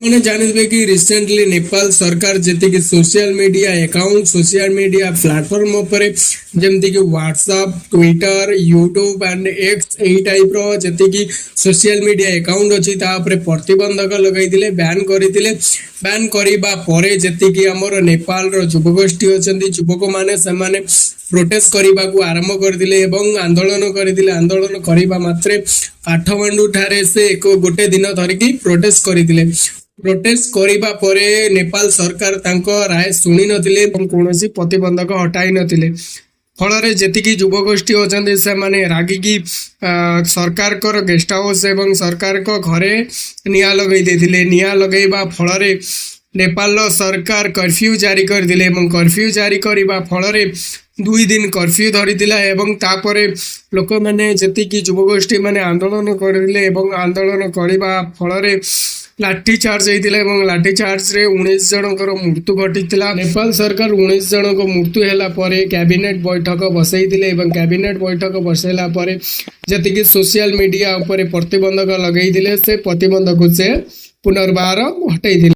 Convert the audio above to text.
ମାନେ ଜାଣିଥିବେ କି ରିସେଣ୍ଟଲି ନେପାଳ ସରକାର ଯେତିକି social media account, social media platform ଉପରେ, ଯେମିତିକି WhatsApp, Twitter, YouTube and X, ଏଇ ଟାଇପର ଯେତିକି ସୋସିଆଲ ମିଡିଆ ଆକାଉଣ୍ଟ ଅଛି, ତା ଉପରେ ପ୍ରତିବନ୍ଧକ ଲଗାଇଥିଲେ, ବ୍ୟାନ୍ କରିଥିଲେ। ବ୍ୟାନ୍ କରିବା ପରେ ଯେତିକି ଆମର ନେପାଳର ଯୁବଗୋଷ୍ଠୀ ଅଛନ୍ତି, ଯୁବକମାନେ, ସେମାନେ ପ୍ରୋଟେଷ୍ଟ କରିବାକୁ ଆରମ୍ଭ କରିଥିଲେ ଏବଂ ଆନ୍ଦୋଳନ କରିଥିଲେ। ଆନ୍ଦୋଳନ କରିବା ମାତ୍ରେ କାଠମାଣ୍ଡୁ ଠାରେ ସେ ଏକ ଗୋଟେ ଦିନ ଧରିକି ପ୍ରୋଟେଷ୍ଟ କରିଥିଲେ। ପ୍ରୋଟେଷ୍ଟ କରିବା ପରେ ନେପାଳ ସରକାର ତାଙ୍କ ରାୟ ଶୁଣି ନଥିଲେ ଏବଂ କୌଣସି ପ୍ରତିବନ୍ଧକ ହଟାଇ ନଥିଲେ। ଫଳରେ ଯେତିକି ଯୁବଗୋଷ୍ଠୀ ଅଛନ୍ତି, ସେମାନେ ରାଗିକି ସରକାରଙ୍କର ଗେଷ୍ଟ ହାଉସ୍ ଏବଂ ସରକାରଙ୍କ ଘରେ ନିଆଁ ଲଗେଇ ଦେଇଥିଲେ। ନିଆଁ ଲଗେଇବା ଫଳରେ ନେପାଳର ସରକାର କର୍ଫ୍ୟୁ ଜାରି କରିଥିଲେ ଏବଂ କର୍ଫ୍ୟୁ ଜାରି କରିବା ଫଳରେ 2 ଦିନ କର୍ଫ୍ୟୁ ଧରିଥିଲା ଏବଂ ତାପରେ ଲୋକମାନେ, ଯେତିକି ଯୁବଗୋଷ୍ଠୀ ମାନେ ଆନ୍ଦୋଳନ କରିଥିଲେ ଏବଂ ଆନ୍ଦୋଳନ କରିବା ଫଳରେ ଲାଠି ଚାର୍ଜ ହେଇଥିଲା ଏବଂ ଲାଠି ଚାର୍ଜରେ 19 ଜଣଙ୍କର ମୃତ୍ୟୁ ଘଟିଥିଲା। ନେପାଳ ସରକାର 19 ଜଣଙ୍କ ମୃତ୍ୟୁ ହେଲା ପରେ କ୍ୟାବିନେଟ ବୈଠକ ବସେଇଥିଲେ ଏବଂ କ୍ୟାବିନେଟ ବୈଠକ ବସେଇଲା ପରେ ଯେତିକି ସୋସିଆଲ ମିଡିଆ ଉପରେ ପ୍ରତିବନ୍ଧକ ଲଗେଇଥିଲେ, ସେ ପ୍ରତିବନ୍ଧକୁ ସେ ପୁନର୍ବାର ହଟେଇଥିଲେ।